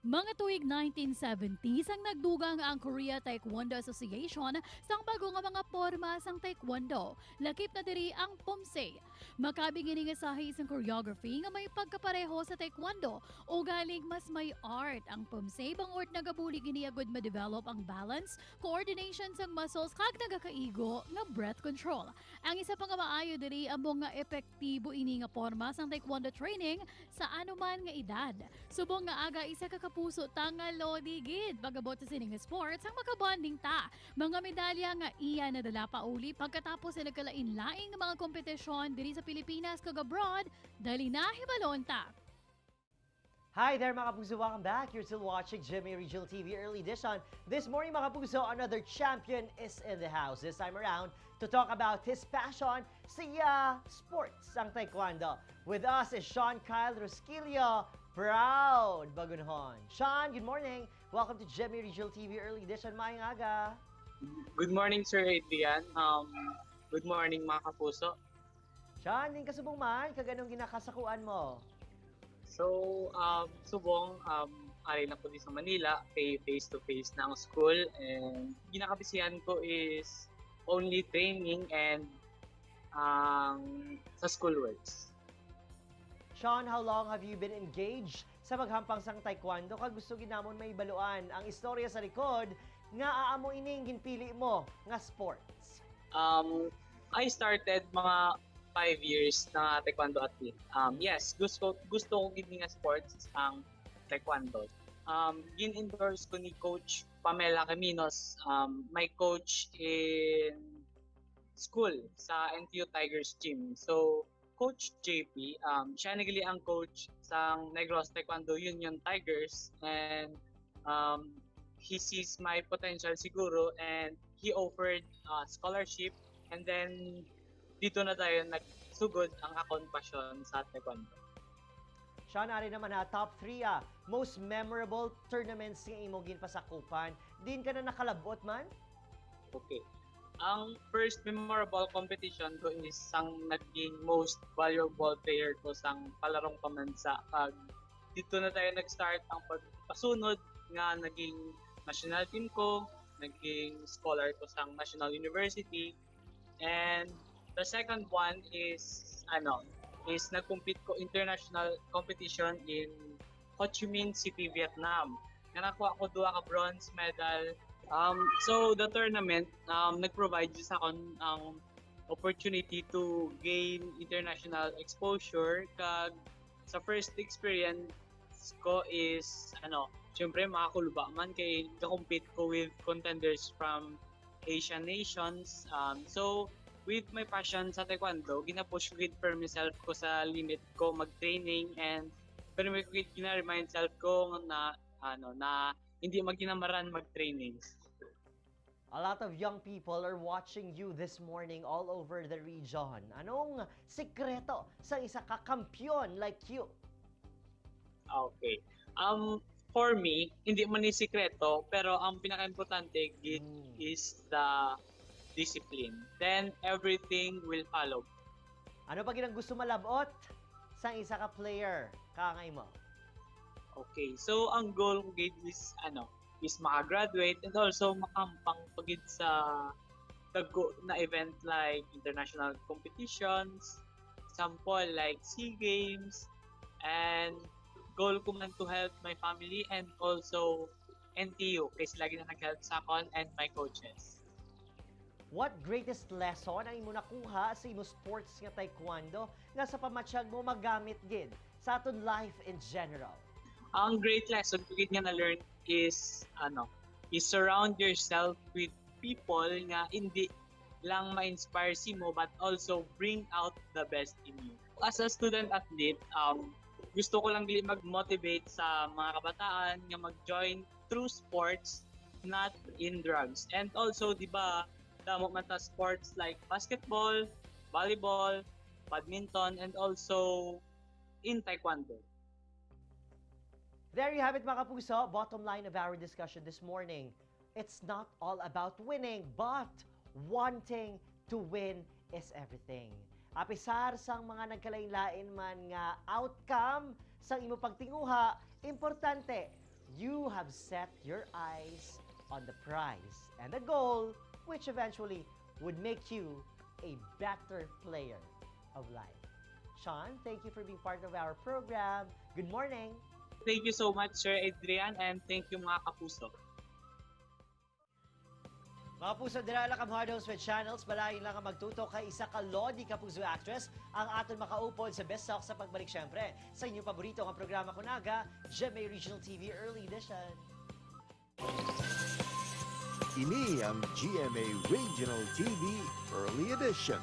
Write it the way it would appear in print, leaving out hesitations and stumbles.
Mga tuig 1970s ang nagdugang ang Korea Taekwondo Association sang bago nga mga porma sang taekwondo. Lakip na diri ang Poomsae. Makabig ini nga sahi sang choreography nga may pagkapareho sa taekwondo o galing mas may art ang Poomsae bangod nagabulig ini agud ma-develop ang balance, coordination sang muscles kag nagakaigo nga breath control. Ang isa pa nga maayo diri, amo nga epektibo ini nga porma sang taekwondo training sa anuman nga edad. Subong nga aga, isa ka kapuso ta nga lodi gid pag-abot sa sining nga sports ang makabonding ta. Mga medalya nga iya nadala pauli pagkatapos sa nagkalain-laing mga kompetisyon diri sa Pilipinas kag abroad, dali na hibalon ta. Hi there, mga kapuso, welcome back. You're still watching GMA Regional TV Early Edition. This morning, mga kapuso, another champion is in the house. This time around, to talk about his passion sa sports, ang taekwondo. With us is Sean Kyle Rosquillo, proud Bagunhon. Sean, good morning. Welcome to GMA Regional TV Early Edition. Maayong aga. Good morning, Sir Adrian. Good morning, mga kapuso. Sean, diin ka subong man, kag anong ginakasakuan mo? So, subong, ari na ko di sa Manila, kay face-to-face na ang school. And ginakabisihan ko is only training and sa school works. Sean, how long have you been engaged sa paghampang sang taekwondo? Kag gusto gid namon mahibaluan ang istorya sa likod nga aamo ining ginpili mo nga sports. I started mga 5 years na taekwondo athlete. Yes, gusto ko gid nga sports ang taekwondo. Gin-endorse ko ni Coach Pamela Caminos, my coach in school sa NTU Tigers Gym. So, Coach JP, siya na gali ang coach sa Negros Taekwondo Union Tigers and he sees my potential siguro and he offered a scholarship and then dito na tayo nagsugod ang akon passion sa taekwondo. Sean, ari naman ha, top 3 most memorable tournaments nga imo ginpasakupan. Diin ka na nakalabot man? Okay. Ang first memorable competition ko is ang naging most valuable player ko sang Palarong Pambansa. Kag dito na tayo nag-start ang pagpasunod nga naging national team ko, naging scholar ko sang National University. And the second one is ano, is nag-compete ko international competition in Ho Chi Minh City, Vietnam. Nga nakuha ko duha ka bronze medal. So the tournament nag-provide sa akon ang opportunity to gain international exposure kag sa first experience ko is ano, syempre makakulba man kay ka-compete ko with contenders from Asian nations. So with my passion sa taekwondo, gina-push ko gid for myself ko sa limit ko mag-training and pero may ko gid gina-remind self ko na ano na hindi magkinamaran mag-training. A lot of young people are watching you this morning all over the region. Anong sikreto sa isa ka kampiyon like you? Okay. For me, hindi man ni sikreto, pero ang pinaka-importante gid is the discipline. Then everything will follow. Ano pa ginang gusto malabot sa isa ka player kaangay mo? Okay. So ang goal ko gid is ano, is makagraduate and also makampang pa gid sa dago na event like international competitions, example like SEA Games, and goal ko man to help my family and also NTU kasi lagi na nag-help sa akon and my coaches. What greatest lesson ang imo nakuha sa imo sports nga taekwondo nga sa pamatsyag mo magamit gid sa aton life in general? Ang great lesson ko gid nga na-learn is ano, is surround yourself with people nga hindi lang ma-inspire si mo but also bring out the best in you. As a student athlete, gusto ko lang dili mag-motivate sa mga kabataan nga mag-join through sports, not in drugs. And also, di ba, damo man ta sports like basketball, volleyball, badminton, and also in taekwondo. There you have it, mga kapuso. Bottom line of our discussion this morning. It's not all about winning, but wanting to win is everything. Apisar sang mga nagkalain-lain man nga outcome sang imo pagtinguha, importante You have set your eyes on the prize and the goal, which eventually would make you a better player of life. Sean, thank you for being part of our program. Good morning. Thank you so much, Sir Adrian, and thank you, mga kapuso. Mga puso, dira lang kamhados with channels, balayin lang ang magtutok kay isa ka Lodi Kapuso actress ang aton makaupod sa Best Talk sa pagbalik syempre sa inyong paborito nga programa kunaga, GMA Regional TV Early Edition. Ini ang GMA Regional TV Early Edition.